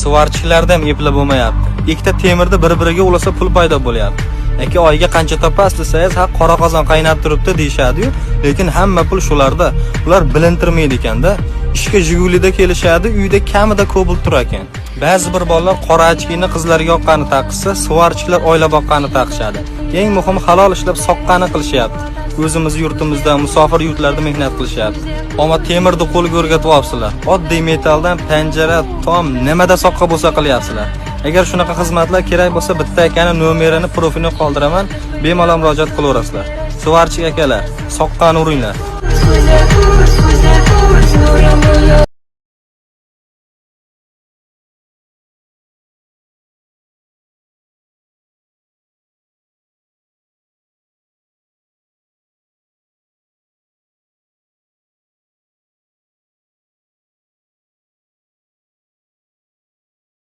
Сварщик larda ham eplab bo'lmayapti. Ikkita temirni bir-biriga ulasa, pul paydo bo'lyapti. "Aka, oyiga qancha topasiz?" desangiz, "Ha, qora qozon qaynab turibdi", deyishadi-yu, lekin hamma pul shularda. Ular bilintirmaydi ekanda. Ishga Jigulida kelishadi, uyda kamida Cobalt turar ekan. Ba'zi bir bolalar qora очки ni qizlarga yoqqani taqishsa, сварщик lar oila boqqani taqishadi. Eng muhimi, halol ishlab, soqqani qilishyapti. O'zimiz yurtimizda, musofir yurtlarda mehnat qilishyapti. Ammo temirni qo'lga o'rgatib olibsizlar. Oddiy metalldan panjara, tom, nimada soqqa bo'lsa qilyapsizlar. Agar shunaqa xizmatlar kerak bo'lsa, bitta akani nomerini, profilini qoldiraman, bemalol murojaat qilaverasizlar. Сварщик akalar, soqqani uringlar. Сквозь, сквозь.